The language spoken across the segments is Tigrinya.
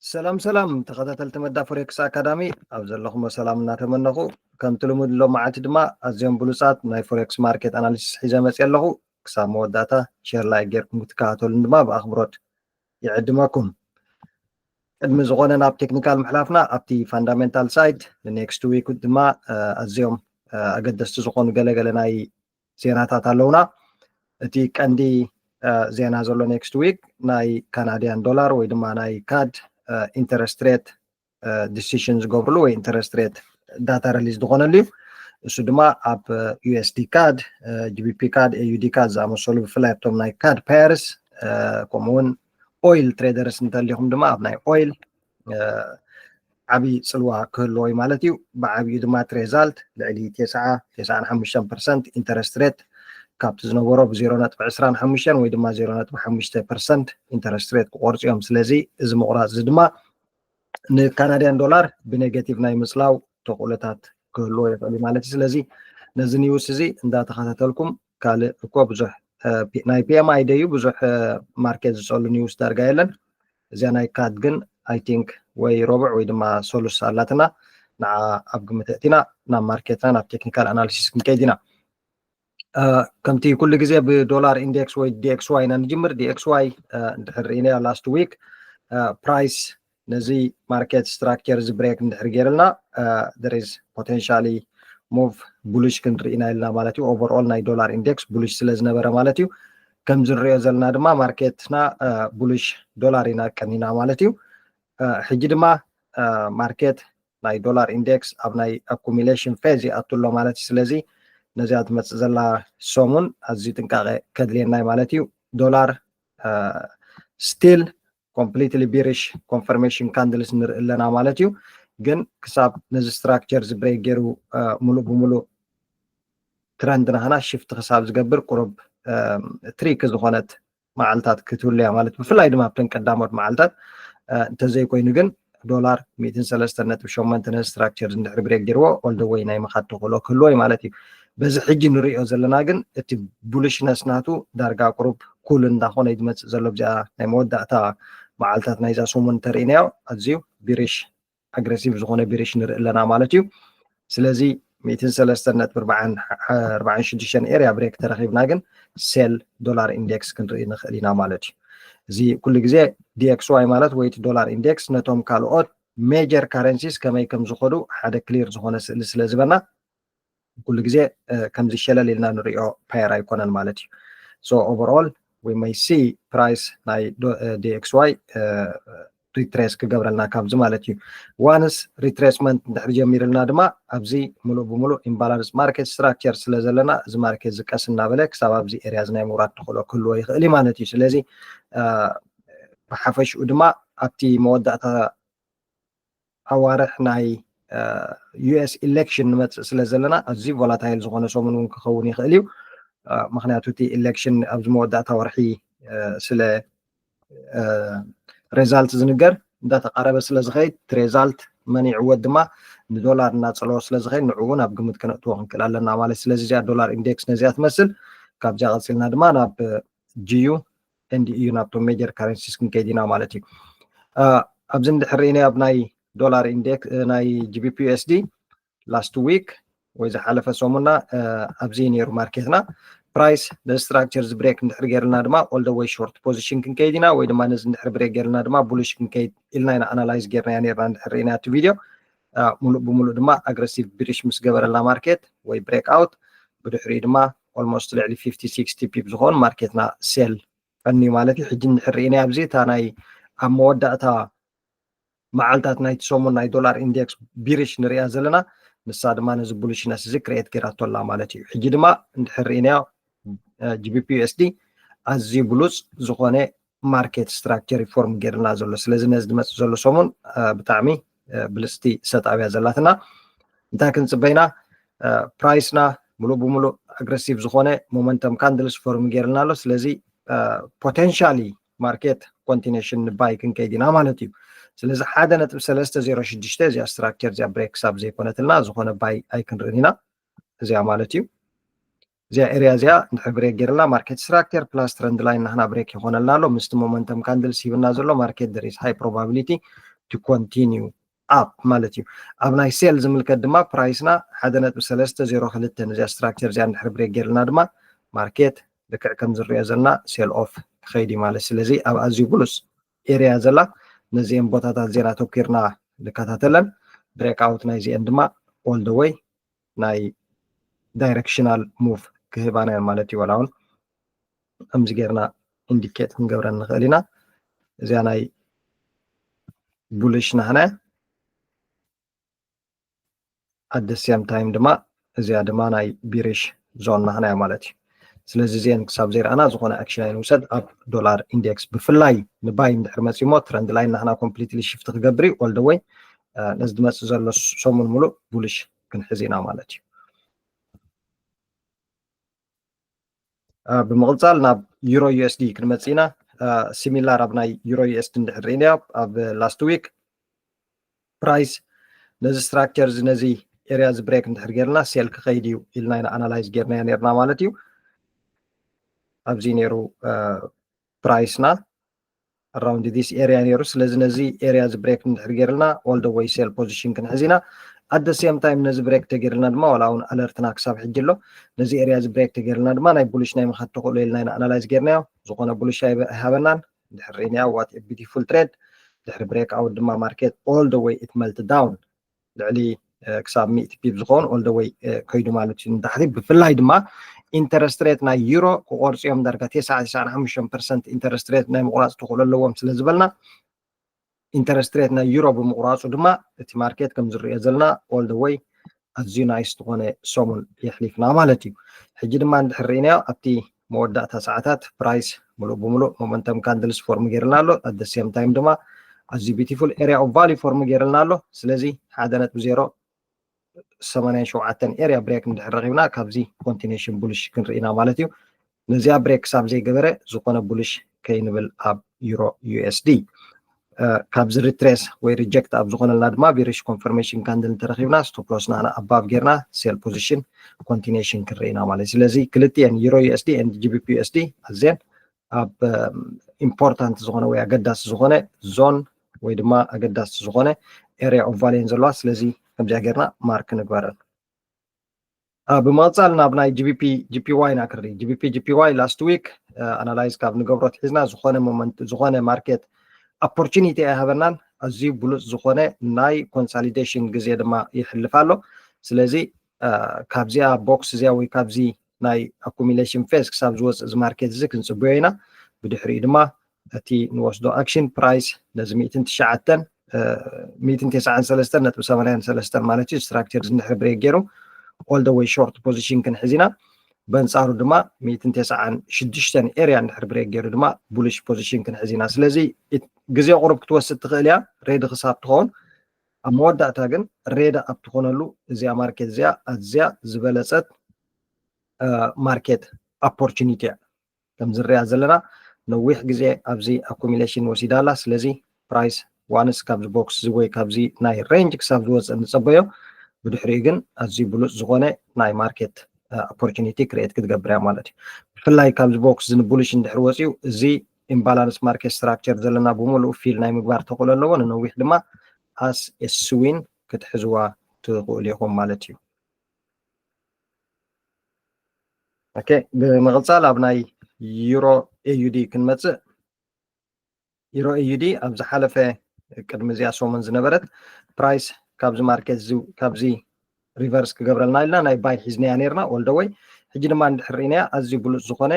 ሰላም ሰላም ተኸታተልቲ መዳ ፎሬክስ ኣካዳሚ፣ ኣብ ዘለኹሞ ሰላም እናተመነኹ፣ ከምቲ ልሙድ ሎማዓንቲ ድማ ኣዝዮም ብሉጻት ናይ ፎሬክስ ማርኬት ኣናሊሲስ ሒዘ መፅየ ኣለኹ። ክሳብ መወዳእታ ሼር፣ ላይክ ጌርኩም ክትከታተሉን ድማ ብኣኽብሮት ይዕድመኩም። ቅድሚ ዝኾነ ናብ ቴክኒካል ምሕላፍና፣ ኣብቲ ፋንዳሜንታል ሳይድ ንኔክስት ዊክ ድማ ኣዝዮም ኣገደስቲ ዝኾኑ ገለገለ ናይ ዜናታት ኣለውና። እቲ ቀንዲ ዜና ዘሎ ኔክስት ዊክ ናይ ካናዲያን ዶላር ወይ ድማ ናይ ካድ ኢንተረስት ሬት ዲሲሽን ዝገብርሉ ወይ ኢንተረስት ሬት ዳታ ሪሊዝ ዝኾነሉ እዩ። እሱ ድማ ኣብ ዩኤስዲ ካድ፣ ጂቢፒ ካድ፣ ኤዩዲ ካድ ዝኣመሰሉ፣ ብፍላይ ኣብቶም ናይ ካድ ፓየርስ፣ ከምኡውን ኦይል ትሬደርስ እንተሊኹም ድማ ኣብ ናይ ኦይል ዓብዪ ፅልዋ ክህልዎ እዩ ማለት እዩ። ብዓብዩ ድማ እቲ ሬዛልት ልዕሊ ተስዓ፣ ተስዓን ሓሙሽተን ፐርሰንት ኢንተረስት ሬት ካብቲ ዝነበሮ ብ ዜሮ ነጥቢ ዕስራን ሓሙሽተን ወይ ድማ ዜሮ ነጥቢ ሓሙሽተ ፐርሰንት ኢንተረስት ሬት ክቆርፁ እዮም። ስለዚ እዚ ምቑራፅ እዚ ድማ ንካናድያን ዶላር ብኔጌቲቭ ናይ ምፅላው ተኽእሎታት ክህልዎ ይኽእል እዩ ማለት እዩ። ስለዚ ነዚ ኒውስ እዚ እንዳተኸታተልኩም፣ ካልእ እኮ ብዙሕ ናይ ፒኤምኣይ ደዩ ብዙሕ ማርኬት ዝፀሉ ኒውስ ዳርጋ የለን። እዚኣ ናይ ካድ ግን ኣይ ቲንክ ወይ ረቡዕ ወይ ድማ ሰሉስ ኣላትና። ንዓ ኣብ ግምት እቲና ናብ ማርኬትና ናብ ቴክኒካል ኣናሊሲስ ክንከይድ ኢና። ከምቲ ኩሉ ግዜ ብዶላር ኢንዴክስ ወይ ዲኤክስዋይ ኢና ንጅምር። ዲኤክስዋይ እንድሕር ርኢናዮ ላስት ዊክ ፕራይስ ነዚ ማርኬት ስትራክቸር እዚ ብሬክ እንድሕር ገይርልና there is potentially move ቡሊሽ ክንርኢ ኢና ኢልና ማለት እዩ። ኦቨርኦል ናይ ዶላር ኢንዴክስ ቡሊሽ ስለ ዝነበረ ማለት እዩ። ከምዚ ንሪኦ ዘለና ድማ ማርኬትና ቡሊሽ ዶላር ኢና ቀኒና ማለት እዩ። ሕጂ ድማ ማርኬት ናይ ዶላር ኢንዴክስ ኣብ ናይ ኣኩሚሌሽን ፌዝ ይኣቱ ኣሎ ማለት እዩ። ስለዚ ነዚኣ ትመፅእ ዘላ ሰሙን ኣዝዩ ጥንቃቐ ከድልየና እዩ ማለት እዩ። ዶላር ስቲል ኮምፕሊትሊ ቢሪሽ ኮንፈርሜሽን ካንድልስ ንርኢ ኣለና ማለት እዩ። ግን ክሳብ ነዚ ስትራክቸር እዚ ብሬክ ገይሩ ሙሉእ ብሙሉእ ትረንድ ናህና ሽፍት ክሳብ ዝገብር ቁሩብ ትሪክ ዝኾነት መዓልታት ክትህሉ እያ ማለት፣ ብፍላይ ድማ ኣብተን ቀዳሞት መዓልታት። እንተዘይኮይኑ ግን ዶላር ሚእትን ሰለስተን ነጥቢ ሸሞንተ ነዚ ስትራክቸር እንድሕር ብሬክ ገይርዎ ኦል ደ ወይ ናይ ምኻድ ተኽእሎ ክህልዎ እዩ ማለት እዩ። በዚ ሕጂ ንሪኦ ዘለና ግን እቲ ቡሊሽነስ ናቱ ዳርጋ ቁሩብ ኩል እንዳኾነ እዩ ዝመፅእ ዘሎ። ብዚኣ ናይ መወዳእታ መዓልታት ናይዛ ሰሙን እንተርኢናዮ ኣዝዩ ቢሪሽ ኣግሬሲቭ ዝኾነ ቢሪሽ ንርኢ ኣለና ማለት እዩ። ስለዚ ሚእትን ሰለስተን ነጥቢ ኣርባዓን ሽዱሽተን ኤርያ ብሬክ ተረኺብና ግን ሴል ዶላር ኢንዴክስ ክንርኢ ንኽእል ኢና ማለት እዩ። እዚ ኩሉ ግዜ ዲኤክስዋይ ማለት ወይ እቲ ዶላር ኢንዴክስ ነቶም ካልኦት ሜጀር ካረንሲስ ከመይ ከም ዝኸዱ ሓደ ክሊር ዝኾነ ስእሊ ስለ ዝበና ኩሉ ግዜ ከምዚ ሸለል ኢልና ንሪኦ ፓየር ኣይኮነን ማለት እዩ። So overall we may see ፕራይስ ናይ ዲኤክስዋይ ሪትሬስ ክገብረልና ካብዚ ማለት እዩ። ዋንስ ሪትሬስመንት እንድሕር ጀሚርልና ድማ ኣብዚ ሙሉእ ብሙሉእ ኢምባላንስ ማርኬት ስትራክቸር ስለ ዘለና እዚ ማርኬት ዝቀስ እናበለ ክሳብ ኣብዚ ኤርያ እዚ ናይ ምውራድ ተኽእሎ ክህልዎ ይኽእል እዩ ማለት እዩ። ስለዚ ብሓፈሽኡ ድማ ኣብቲ መወዳእታ ኣዋርሕ ናይ ዩኤስ ኢሌክሽን ንመፅእ ስለ ዘለና ኣዝዩ ቮላታይል ዝኾነ ሰሙን እውን ክኸውን ይኽእል እዩ። ምክንያቱ እቲ ኢሌክሽን ኣብዚ መወዳእታ ወርሒ ስለ ሬዛልት ዝንገር እንዳተቃረበ ስለ ዝኸይድ እቲ ሬዛልት መን ይዕወት ድማ ንዶላር እናፀለዎ ስለ ዝኸይድ ንዕኡ እውን ኣብ ግምት ከነእትዎ ክንክእል ኣለና ማለት። ስለዚ እዚኣ ዶላር ኢንዴክስ ነዚኣ ትመስል። ካብዚኣ ቀፂልና ድማ ናብ ጂዩ ኤንድ ኢዩ ናብቶም ሜጀር ካረንሲስ ክንከይድ ኢና ማለት እዩ። ኣብዚ እንድሕር ርኢናዮ ኣብ ናይ ዶላር ኢንዴክስ ናይ ጂቢፒ ዩኤስዲ ላስት ዊክ ወይ ዝሓለፈ ሰሙና ኣብዚ ነይሩ ማርኬትና። ፕራይስ ነዚ ስትራክቸር እዚ ብሬክ እንድሕር ገይርልና ድማ ኦል ደ ወይ ሾርት ፖዚሽን ክንከይድ ኢና ወይ ድማ ነዚ እንድሕር ብሬክ ገይርልና ድማ ቡሊሽ ክንከይድ ኢልና ኢና ኣናላይዝ ገይርናዮ ነይርና እንድሕር ርኢና እቲ ቪድዮ። ሙሉእ ብሙሉእ ድማ ኣግረሲቭ ቢሪሽ ምስ ገበረልና ማርኬት ወይ ብሬክ ኣውት ብድሕሪኡ ድማ ኦልሞስት ልዕሊ ፊፍቲ ሲክስቲ ፒፕ ዝኾን ማርኬትና ሴል ቀንዩ ማለት እዩ። ሕጂ እንድሕር ርኢና ኣብዚ እታ ናይ ኣብ መወዳእታ መዓልታት ናይቲ ሰሙን ናይ ዶላር ኢንዴክስ ቢሪሽ ንሪኣ ዘለና ንሳ ድማ ነዚ ቡሊሽነስ እዚ ክሬት ገይራቶ ኣላ ማለት እዩ። ሕጂ ድማ እንድሕር ርኢናዮ ጂቢፒ ዩኤስዲ ኣዝዩ ብሉፅ ዝኾነ ማርኬት ስትራክቸር ሪፎርም ገይርና ዘሎ። ስለዚ ነዚ ዝመፅእ ዘሎ ሰሙን ብጣዕሚ ብልፅቲ ሰጣብያ ዘላትና እንታይ ክንፅበይና ፕራይስና ሙሉእ ብሙሉእ ኣግረሲቭ ዝኾነ ሞመንተም ካንድልስ ፎርም ገይርልና ኣሎ። ስለዚ ፖቴንሻሊ ማርኬት ኮንቲኔሽን ንባይ ክንከይድ ኢና ማለት እዩ። ስለዚ ሓደ ነጥቢ ሰለስተ ዜሮ ሽዱሽተ እዚኣ ስትራክቸር እዚኣ ብሬክ ክሳብ ዘይኮነትልና ዝኾነ ባይ ኣይክንርእን ኢና እዚኣ ማለት እዩ። እዚኣ ኤርያ እዚኣ እንድሕር ብሬክ ገይርላ ማርኬት ስትራክቸር ፕላስ ትረንድ ላይን ናህና ብሬክ ይኾነልና ኣሎ። ምስቲ ሞመንተም ካንድልስ ሂብና ዘሎ ማርኬት there is high probability to continue up ማለት እዩ። ኣብ ናይ sell ዝምልከት ድማ price ና ሓደ ነጥቢ ሰለስተ ዜሮ ክልተ ነዚኣ structure እዚኣ እንድሕር break ገይርልና ድማ market ልክዕ ከም ዝርኦ ዘለና sell off ክኸይድ እዩ ማለት። ስለዚ ኣብ ኣዝዩ ብሉፅ area ዘላ ነዚአን ቦታታት እዚአን ኣተኪርና ንከታተለን። Break out ናይዚአን ድማ all the way ናይ directional move ክህባና እየን ማለት እዩ። ዋላ እውን ከምዚ ጌርና indicate ክንገብረን ንኽእል ኢና። እዚኣ ናይ bullish ናህና እያ። At the same time ድማ እዚኣ ድማ ናይ bearish zone ናህና እያ ማለት እዩ። ስለዚ እዚአን ክሳብ ዘይረኣና ዝኾነ action ኣይንውሰድ ኣብ dollar index፣ ብፍላይ ን buy እንድሕር መፂኡ እሞ trend line ናህና completely shift ክገብር እዩ all the way ነዚ ዝመፅእ ዘሎ ሰሙን ሙሉእ bullish ክንሕዝ ኢና ማለት እዩ። ብምቕፃል ናብ euro U S D ክንመፅእ ኢና። Similar ኣብ ናይ euro U S D እንድሕር ርኢናዮ ኣብ last week price ነዚ structure እዚ ነዚ area እዚ break እንድሕር ጌርና sell ክኸይድ እዩ ኢልና ኢና analyze ጌርናዮ ኔርና ማለት እዩ። ኣብዚ ነይሩ price ና around this area ነይሩ። ስለዚ ነዚ area እዚ break እንድሕር ጌርልና all the way sell position ክንሕዝ ኢና። At the same time ነዚ break ተጌርልና ድማ ዋላ እውን alert ና ክሳብ ሕጂ ኣሎ። ነዚ area እዚ break ተጌርልና ድማ ናይ bullish ናይ ምኻድ ተኽእሎ ኢልና ኢና analyze ጌርናዮ። ዝኾነ bullish ኣይሃበናን። እንድሕር ርኢናዮ what a beautiful trade። ድሕሪ break out ድማ market all the way it melt down ልዕሊ ክሳብ ሚእቲ pip ዝኸውን all the way ከይዱ ማለት እዩ ንታሕቲ። ብፍላይ ድማ interest rate ናይ euro ክቆርፁ እዮም ዳርጋ ተስዓ፣ ተስዓን ሓሙሽተን percent interest rate ናይ ምቁራፅ ተኽእሎ ኣለዎም ስለ ዝበልና interest rate ናይ euro ብምቁራፁ ድማ እቲ market ከም ዝርኦ ዘለና all the way ኣዝዩ nice ዝኾነ ሰሙን የሕሊፍና ማለት እዩ። ሕጂ ድማ እንድሕር ርኢናዮ ኣብቲ መወዳእታ ሰዓታት price ሙሉእ ብሙሉእ momentum candles form ጌርልና ኣሎ። At the same time ድማ ኣዝዩ beautiful area of value form ጌርልና ኣሎ። ስለዚ ሓደ ነጥቢ ዜሮ ሰማንያን ሸውዓተን area break እንድሕር ረኺብና ካብዚ continuation bullish ክንርኢ ኢና ማለት እዩ። ነዚኣ break ክሳብ ዘይገበረ ዝኾነ bullish ከይንብል ኣብ euro U S D። ካብዚ retrace ወይ reject ኣብ ዝኾነልና ድማ bearish confirmation candle እንተረኺብና stop loss ናና above ጌርና sell position continuation ክንርኢ ኢና ማለት እዩ። ስለዚ ክልቲኤን euro U S D and G B P U S D ኣዝየን ኣብ important ዝኾነ ወይ ኣገዳሲ ዝኾነ zone ወይ ድማ ኣገዳሲ ዝኾነ area of value እየን ዘለዋ። ስለዚ ከምዚኣ ጌርና mark ንግበረን። ብምቕፃል ናብ ናይ G B P G P Y ኢና ክርኢ። G B P G P Y last week analyze ካብ ንገብሮ ትሒዝና ዝኾነ moment ዝኾነ market opportunity ኣይሃበናን። ኣዝዩ ብሉፅ ዝኾነ ናይ consolidation ግዜ ድማ ይሕልፍ ኣሎ። ስለዚ ካብዚኣ box እዚኣ ወይ ካብዚ ናይ accumulation phase ክሳብ ዝወፅእ እዚ market እዚ ክንፅበዮ ኢና። ብድሕሪኡ ድማ እቲ ንወስዶ action price ነዚ ሚእትን ትሽዓተን ሚእትን ተስዓን ሰለስተን ነጥቢ ሰማንያን ሰለስተን ማለት እዩ structure እዚ እንድሕር break ገይሩ all the way short position ክንሕዝ ኢና። በንፃሩ ድማ ሚእትን ተስዓን ሽዱሽተን area እንድሕር break ገይሩ ድማ bullish position ክንሕዝ ኢና። ስለዚ ግዜ ቁሩብ ክትወስድ ትኽእል እያ ready ክሳብ ትኸውን። ኣብ መወዳእታ ግን ready ኣብ ትኾነሉ እዚኣ market እዚኣ ኣዝያ ዝበለፀት market opportunity እያ። ከም ዝሪኣ ዘለና ነዊሕ ግዜ ኣብዚ accumulation ወሲዳ ኣላ። ስለዚ price once ካብዚ box እዚ ወይ ካብዚ ናይ range ክሳብ ዝወፅእ ንፀበዮ። ብድሕሪኡ ግን ኣዝዩ ብሉፅ ዝኾነ ናይ market opportunity create ክትገብር እያ ማለት እዩ። ብፍላይ ካብዚ box እዚ ን bullish እንድሕር ወፂኡ እዚ imbalance market structure ዘለና ብምሉኡ fill ናይ ምግባር ተኽእሎ ኣለዎ። ንነዊሕ ድማ as a swing ክትሕዝዋ ትኽእሉ ኢኹም ማለት እዩ። Okay፣ ብምቕፃል ኣብ ናይ euro A U D ክንመፅእ። Euro A U D ኣብ ዝሓለፈ ቅድሚ እዚኣ ሰሙን ዝነበረት price ካብዚ market እዚ ካብዚ reverse ክገብረልና ኢልና ናይ buy ሒዝናያ ነርና all the way። ሕጂ ድማ እንድሕር ርኢናያ ኣዝዩ ብሉፅ ዝኾነ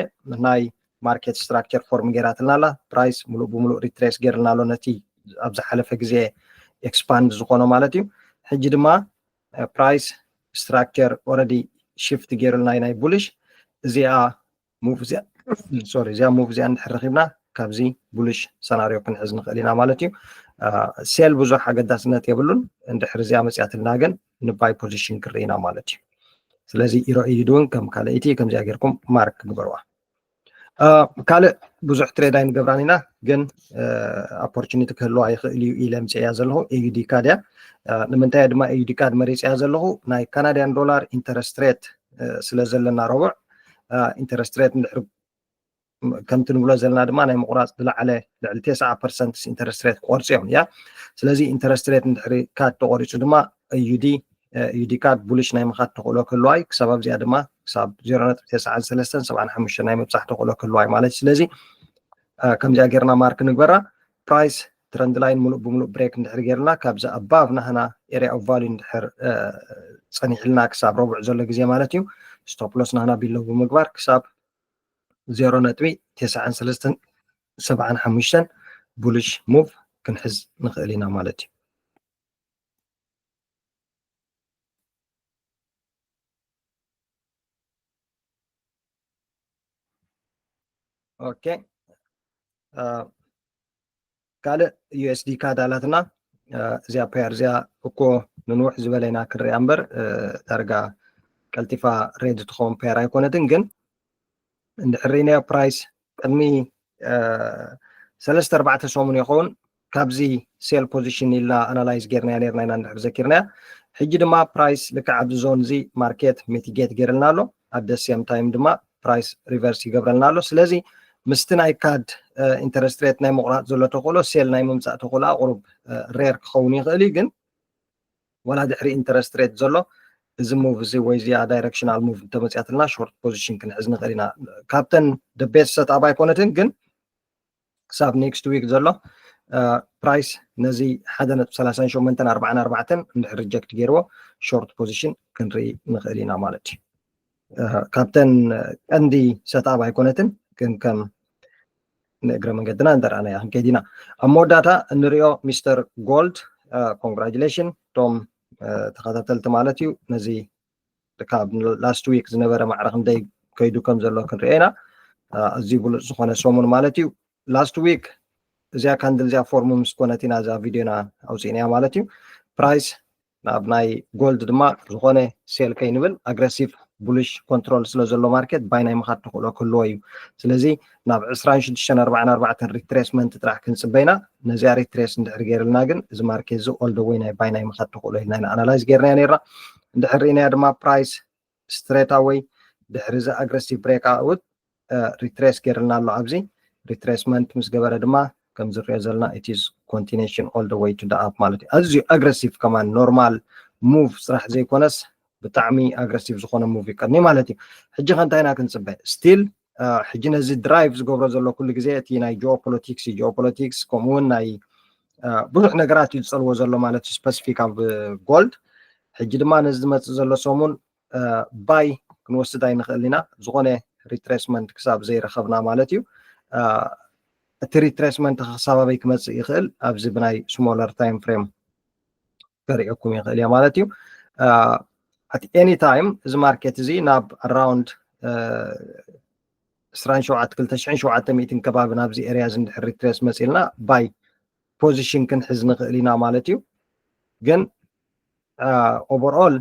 ናይ market structure form ገይራትልና ኣላ። Price ሙሉእ ብሙሉእ retrace ገይርልና ኣሎ ነቲ ኣብ ዝሓለፈ ግዜ expand ዝኾኖ ማለት እዩ። ሕጂ ድማ price structure already shift ገይሩልና ናይ bullish እዚኣ move እዚኣ sorry እዚኣ move እዚኣ እንድሕር ረኺብና ካብዚ bullish scenario ክንሕዝ ንኽእል ኢና ማለት እዩ። Sell ብዙሕ ኣገዳስነት የብሉን። እንድሕር እዚኣ መፅያትልና ግን ን buy position ክርኢ ኢና ማለት እዩ። ስለዚ euro A U D እውን ከም ካልኣይቲ ከምዚኣ ጌርኩም mark ግበርዋ። ካልእ ብዙሕ trade ኣይንገብራን ኢና፣ ግን opportunity ክህልዋ ይኽእል እዩ ኢለ ምፅእያ ዘለኹ። A U D CAD እያ። ንምንታይ ድማ A U D CAD መሪፅያ ዘለኹ? ናይ Canadian dollar interest rate ስለ ዘለና ረቡዕ interest rate እንድሕር ከምቲ ንብሎ ዘለና ድማ ናይ ምቁራፅ ዝለዓለ ልዕሊ ተስዓ ፐርሰንት ኢንተረስት ሬት ክቆርፁ እዮም። ያ ስለዚ ኢንተረስት ሬት እንድሕሪ ካድ ተቆሪፁ ድማ ዩዲ ዩዲ ካድ ቡሊሽ ናይ ምኻድ ተኽእሎ ክህልዋይ ክሳብ ኣብዚኣ ድማ ክሳብ ዜሮ ነጥቢ ተስዓን ሰለስተን ሰብዓን ሓሙሽተን ናይ ምብፃሕ ተኽእሎ ክህልዋይ ማለት እዩ። ስለዚ ከምዚኣ ጌርና ማርክ ንግበራ። ፕራይስ ትረንድ ላይን ሙሉእ ብሙሉእ ብሬክ እንድሕር ጌርና ካብዚ ኣባቭ ናህና ኤሪያ ኦፍ ቫልዩ እንድሕር ፀኒሕልና ክሳብ ረቡዕ ዘሎ ግዜ ማለት እዩ። ስቶፕ ሎስ ናህና ቢሎ ብምግባር ክሳብ ዜሮ ነጥቢ ተስዓን ሰለስተን ሰብዓን ሓሙሽተን ቡሊሽ ሙቭ ክንሕዝ ንኽእል ኢና ማለት እዩ። ኦኬ ካልእ ዩኤስዲ ካድ ኣላትና። እዚኣ ፔር እዚኣ እኮ ንንውሕ ዝበለና ክንሪኣ እምበር ዳርጋ ቀልጢፋ ሬድ ትኸውን ፔር ኣይኮነትን። ግን እንድሕር ርኢናዮ ፕራይስ ቅድሚ ሰለስተ ኣርባዕተ ሰሙን ይኸውን ካብዚ ሴል ፖዚሽን ኢልና ኣናላይዝ ጌርናያ ኔርና ኢና እንድሕር ዘኪርናያ። ሕጂ ድማ ፕራይስ ልክዕ ኣብዚ ዞን እዚ ማርኬት ሚቲጌት ጌርልና ኣሎ። ኣብ ደ ሴም ታይም ድማ ፕራይስ ሪቨርስ ይገብረልና ኣሎ። ስለዚ ምስቲ ናይ ካድ ኢንተረስት ሬት ናይ ምቁራፅ ዘሎ ተኽእሎ ሴል ናይ ምምፃእ ተኽእሎ ኣቁሩብ ሬር ክኸውን ይኽእል እዩ። ግን ዋላ ድሕሪ ኢንተረስት ሬት ዘሎ እዚ ሙቭ እዚ ወይ እዚኣ ዳይሬክሽናል ሙቭ እንተመፅኣትና ሾርት ፖዚሽን ክንሕዝ ንኽእል ኢና። ካብተን ደቤት ሰትኣፕ ኣይኮነትን ግን ክሳብ ኔክስት ዊክ ዘሎ ፕራይስ ነዚ ሓደ ነጥቢ ሰላሳን ሸሞንተን ኣርባዓን ኣርባዕተን እንድሕር ሪጀክት ገይርዎ ሾርት ፖዚሽን ክንርኢ ንኽእል ኢና ማለት እዩ። ካብተን ቀንዲ ሰትኣፕ ኣይኮነትን ግን ከም ንእግረ መንገድና እንተረኣናያ ክንከይድ ኢና። ኣብ መወዳእታ እንሪኦ ሚስተር ጎልድ ኮንግራጁሌሽን ቶም ተኸታተልቲ ማለት እዩ። ነዚ ካብ ላስት ዊክ ዝነበረ ማዕረ ክንደይ ከይዱ ከም ዘሎ ክንሪኦ ኢና። ኣዝዩ ብሉፅ ዝኾነ ሰሙን ማለት እዩ። ላስት ዊክ እዚኣ ካንድል እዚኣ ፎርሙ ምስ ኮነት ኢና እዛ ቪድዮና ኣውፅእናያ ማለት እዩ። ፕራይስ ናብ ናይ ጎልድ ድማ ዝኾነ ሴል ከይንብል ኣግረሲቭ ቡሊሽ ኮንትሮል ስለ ዘሎ ማርኬት ባይ ናይ ምኻድ ተኽእሎ ክህልዎ እዩ። ስለዚ ናብ ዕስራን ሽዱሽተን ኣርባዓን ኣርባዕተን ሪትሬስመንት ጥራሕ ክንፅበይና ነዚኣ ሪትሬስ እንድሕር ገይርልና ግን እዚ ማርኬት እዚ ኦል ደ ወይ ናይ ባይ ናይ ምኻድ ተኽእሎ ኢልና ኢና ኣናላይዝ ጌርናያ ነርና። እንድሕር ርኢናያ ድማ ፕራይስ ስትሬት ኣወይ ድሕሪ እዚ ኣግረሲቭ ብሬክ ኣውት ሪትሬስ ጌርልና ኣሎ። ኣብዚ ሪትሬስመንት ምስ ገበረ ድማ ከም ዝሪኦ ዘለና it is continuation all the way to the up ማለት እዩ። ኣዝዩ ኣግረሲቭ ከማን ኖርማል ሙቭ ስራሕ ዘይኮነስ ብጣዕሚ ኣግረሲቭ ዝኾነ ሙቭ ይቀኒ ማለት እዩ። ሕጂ ከ እንታይ ኢና ክንፅበ? ስቲል ሕጂ ነዚ ድራይቭ ዝገብሮ ዘሎ ኩሉ ግዜ እቲ ናይ ጂኦፖለቲክስ ጂኦፖለቲክስ ከምኡ እውን ናይ ብዙሕ ነገራት እዩ ዝፀልዎ ዘሎ ማለት እዩ። ስፐሲፊክ ኣብ ጎልድ ሕጂ ድማ ነዚ ዝመፅእ ዘሎ ሰሙን ባይ ክንወስድ ኣይንኽእል ኢና ዝኾነ ሪትሬስመንት ክሳብ ዘይረኸብና ማለት እዩ። እቲ ሪትሬስመንት ክሳብ ኣበይ ክመፅእ ይኽእል ኣብዚ ብናይ ስሞለር ታይም ፍሬም ከሪኦኩም ይኽእል እየ ማለት እዩ። ኣት ኤኒ ታይም እዚ ማርኬት እዚ ናብ ኣራውንድ ዕስራን ሸውዓተ ክልተ ሽሕን ሸውዓተ ሚእትን ከባቢ ናብዚ ኤርያ እዚ እንድሕር ሪትሬስ መፂልና ባይ ፖዚሽን ክንሕዝ ንኽእል ኢና ማለት እዩ። ግን ኦቨርኦል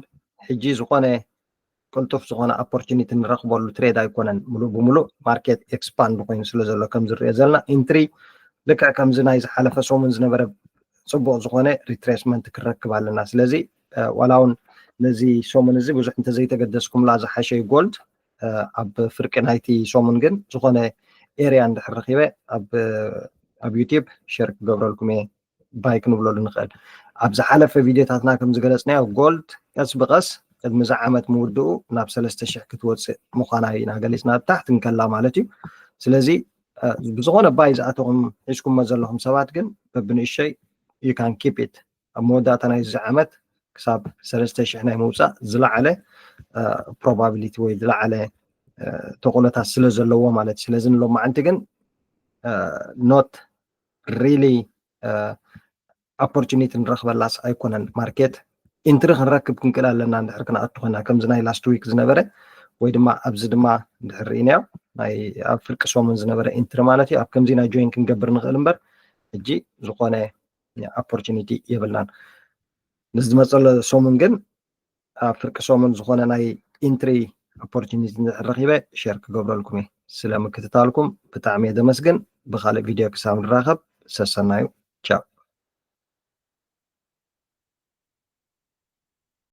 ሕጂ ዝኾነ ቅልጡፍ ዝኾነ ኦፖርቹኒቲ ንረኽበሉ ትሬድ ኣይኮነን። ሙሉእ ብሙሉእ ማርኬት ኤክስፓንድ ኮይኑ ስለ ዘሎ ከም ዝሪኦ ዘለና ኢንትሪ ልክዕ ከምዚ ናይ ዝሓለፈ ሰሙን ዝነበረ ፅቡቕ ዝኾነ ሪትሬስመንት ክንረክብ ኣለና። ስለዚ ዋላ እውን ነዚ ሰሙን እዚ ብዙሕ እንተዘይተገደስኩምላ ዝሓሸ እዩ ጎልድ ኣብ ፍርቂ ናይቲ ሰሙን ግን ዝኾነ ኤርያ እንድሕር ረኺበ ኣብ ዩቲብ ሸር ክገብረልኩም እየ ባይ ክንብለሉ ንኽእል። ኣብ ዝሓለፈ ቪድዮታትና ከም ዝገለፅናዮ ጎልድ ቀስ ብቐስ ቅድሚ እዚ ዓመት ምውድኡ ናብ ሰለስተ ሽሕ ክትወፅእ ምዃና ኢና ገሊፅና ኣብ ታሕቲ እንከላ ማለት እዩ። ስለዚ ብዝኾነ ባይ ዝኣተኹም ሒዝኩሞ ዘለኹም ሰባት ግን በብንእሸይ you can keep it ኣብ መወዳእታ ናይዚ ዓመት ክሳብ ሰለስተ ሽሕ ናይ ምውፃእ ዝለዓለ ፕሮባቢሊቲ ወይ ዝለዓለ ተኽእሎታት ስለ ዘለዎ ማለት እዩ። ስለዚ ንሎማዓንቲ ግን not really ኦፖርቹኒቲ ንረኽበላስ ኣይኮነን። ማርኬት ኢንትሪ ክንረክብ ክንክእል ኣለና እንድሕር ክንኣቱ ኮይና ከምዚ ናይ ላስት ዊክ ዝነበረ ወይ ድማ ኣብዚ ድማ እንድሕር ርኢናዮ ናይ ኣብ ፍርቂ ሰሙን ዝነበረ ኢንትሪ ማለት እዩ። ኣብ ከምዚ ናይ ጆይን ክንገብር ንኽእል እምበር ሕጂ ዝኾነ ኦፖርቹኒቲ የብልናን። ንዝመፀሎ ሰሙን ግን ኣብ ፍርቂ ሰሙን ዝኾነ ናይ ኢንትሪ ኦፖርቹኒቲ እንድሕር ረኺበ ሸር ክገብረልኩም እየ። ስለ ምክትታልኩም ብጣዕሚ እየ ዘመስግን። ብካልእ ቪድዮ ክሳብ ንራኸብ ሰሰናዩ። ቻው።